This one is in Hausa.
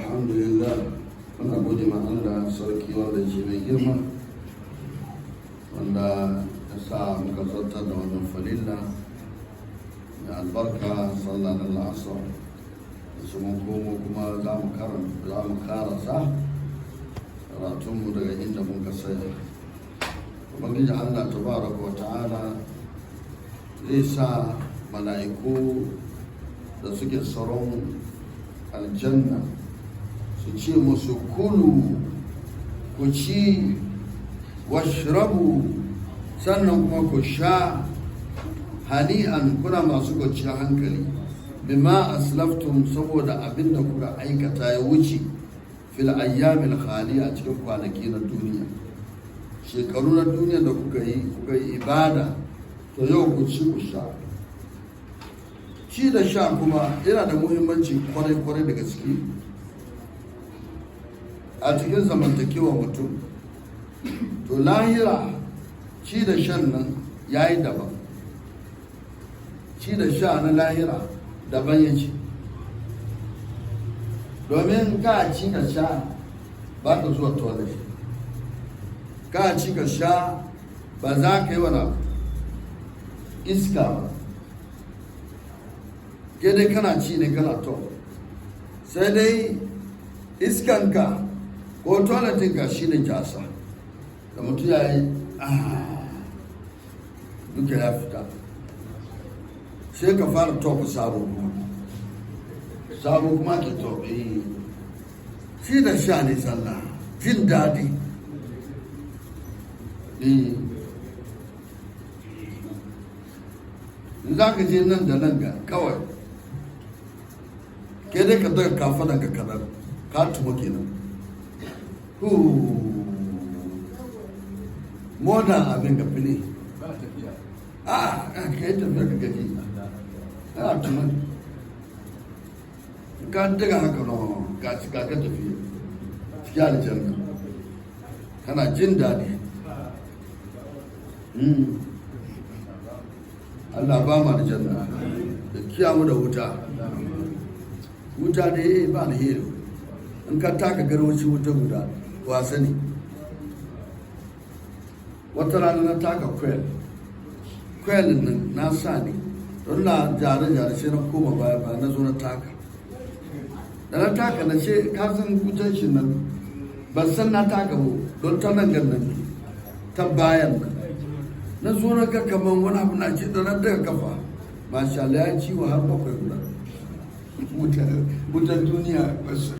Alhamdulillah, muna gode ma Allah sarki wanda shi mai girma, wanda ya sa muka zartar da wannan farilla mai albarka, sallah na la'asar. Su mun komo kuma za mu karasa karatunmu daga inda muka saya. Ubangiji Allah tabaraka wa ta'ala zai sa mala'iku da suke tsaron aljanna su ce musu: "Kulu, ku ci, washrabu, sannan kuma ku sha, hani'an, kuna masu kwanciyar hankali, bima aslaftum, saboda abin da kuka aikata ya wuce, fil ayyamil khali, a cikin kwanaki na duniya, shekaru na duniya da kuka yi ibada. To yau ku ci, ku sha." Ci da sha kuma yana da muhimmanci kwarai-kwarai da gaske a cikin zamantakewa mutum. To lahira, ci da shan nan ya yi daban. Ci da sha na lahira daban ya ci, domin ka ci ka sha ba ka zuwa toilet, ka ci ka sha ba za ka yi wani iska ba. Ke dai kana ci ne kana to, sai dai iskanka ko toiletinka shi ne jasa da mutum ya yi duka ya fita, sai ka fara tofu sabo kuma, sabo kuma ke tofi. Shi da sha ne sallah, jin daɗi. In za ka je nan da nan ga kawai, ke dai ka daga kafadan ka kadan, ka tuma kenan. More than abin ga fili. A ka yi tafiya ka gaji, ana tuma ka daga haka, no, ga ka ka tafiya cikin aljanna, kana jin daɗi. Allah ba mu aljanna da kiyamu da wuta. Wuta da ya ba alheri. In ka taka garwaci wuta guda, wasa ne. Wata rana na taka coil, coil nan na sa ne don na jare-jare, sai na koma baya baya, na zo na taka. Da na taka na ce, ka san wutan shi nan, ban san na taka ba, don ta nan gan nan, ta bayan nan na zo na ga kaman wani abu na ce. Da na daga kafa, masha Allah, ya ciwo har 7 guda. Wutan duniya.